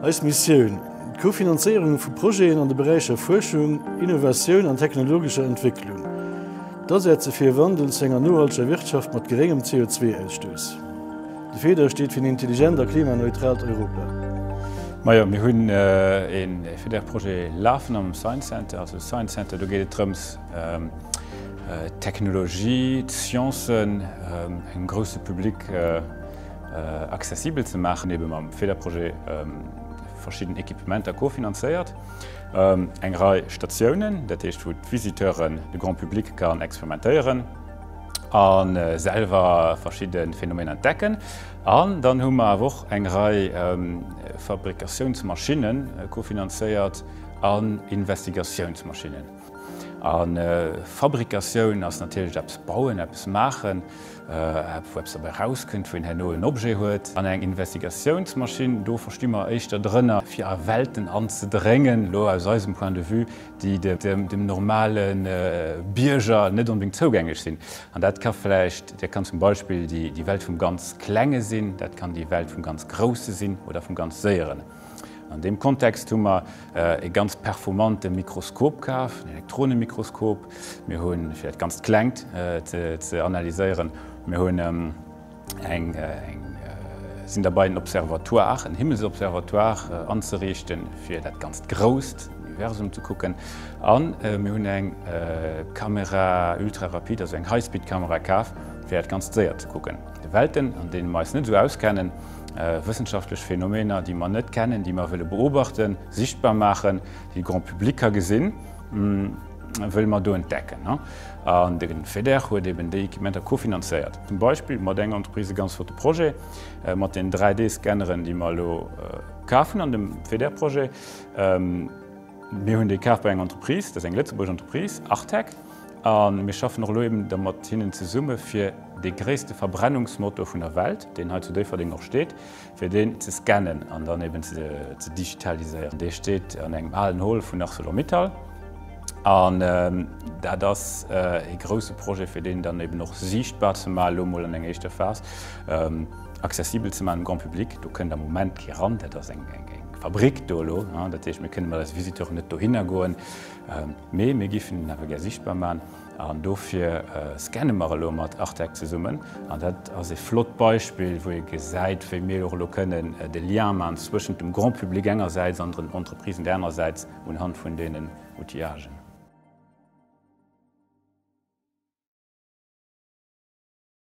Eis Missioun, D'Kofinanzéierung vu Projeten an de Beräicher Fuerschung, Innovatioun an technologescher Entwécklung. D'Asetze fir e Wandel zu enger nohalteger Wirtschaft mat geréngem CO2-Ausstouss. De FEDER steet fir en intelligent a klimaneutraalt Europa. Majo, mir hunn e FEDER-Projet lafen am Science Center. Also Science Center, do geet et drëms, d'Technologie, d'Sciencen engem grousse Public accessibel ze maachen, ebe mam FEDER-Projet verschidden Equipementer kofinanzéiert, eng Rei Statiounen, dat heescht wou d'Visiteuren, de Grand public kann experimentéieren a selwer verschidde Phänomener entdecken. An dann hu mer awer och eng Rei Fabrikatiounsmaschinne kofinanzéiert an Investigatiounsmaschinnen. A Fabrikatioun ass natierlech eppes bauen, eppes maachen. Wou eppes derbäi erauskënnt, wou een herno en Objet huet. An eng Investigatiounsmaschinn, do versti mer éischter drënner, fir a Welten anzedréngen, elo aus eisem Point de vue, déi dem normale Bierger net onbedéngt zougänglech sinn. An dat ka vläicht, dat kann zum Beispill déi Welt vum ganz Klenge sinn, dat kann déi Welt vum ganz Grousse sinn oder vum ganz Séieren. An deem Kontext hu mer e ganz performante Mikroskop kaf, en Elektronemikroskop. Mir hunn, fir dat ganzt Klengt ze analyséieren, mir hunn eng, sinn derbei en Observatoire, en Himmelsobservatoire anzeriichten, fir dat ganzt Grousst, Universum ze kucken. A mir hunn eng Kamera ultra rapide, also eng High-Speed-Kamera kaf, fir dat Ganzt séier ze kucken. Welten, an deene mer eis net esou auskennen, wëssenschaftlech Phänomener, déi mer net kennen, déi mer wëlle beobachten, sichtbar maachen, déi de Grand public ka gesinn, wëlle mer do entdecken. An de FEDER huet eben déi Equipementer kofinanzéiert. Zum Beispill mat enger Entreprise e ganz flotte Projet mat den 3D-Scanneren, déi mer elo kaf hunn an dem FEDER-Projet. Mir hunn déi kaf bei enger Entreprise, dat ass eng Lëtzebuerger Entreprise, Artec, a mir schaffen och elo eben da mat hinnen zesumme fir dee gréisste Verbrennungsmotor vun der Welt, deen hei zu Déifferdeng och steet, fir deen ze scannen an dann eben ze digitaliséieren. Dee steet an engem alen Hall vun Arcelor-Mittal an dat ass e grousse Projet, fir deen dann eben och siichtbar ze maachen, elo mol an enger éischter Phas. Accessibel ze maachen dem Grand public, do kënnt am Moment kee ran, dat ass eng Fabrik do elo, dat heescht mir kënne mat eise Visiteuren net dohinner goen, mee mir giffen en awer gär sichtbar maachen an dofir scanne mer elo mat Artec zesummen an dat ass e flott Beispill, wou ee gesäit, wéi mir och elo kënnen de Lien maachen zwëschent dem Grand public engersäits an den Entreprisen där anersäits unhand vun deenen Outillagen.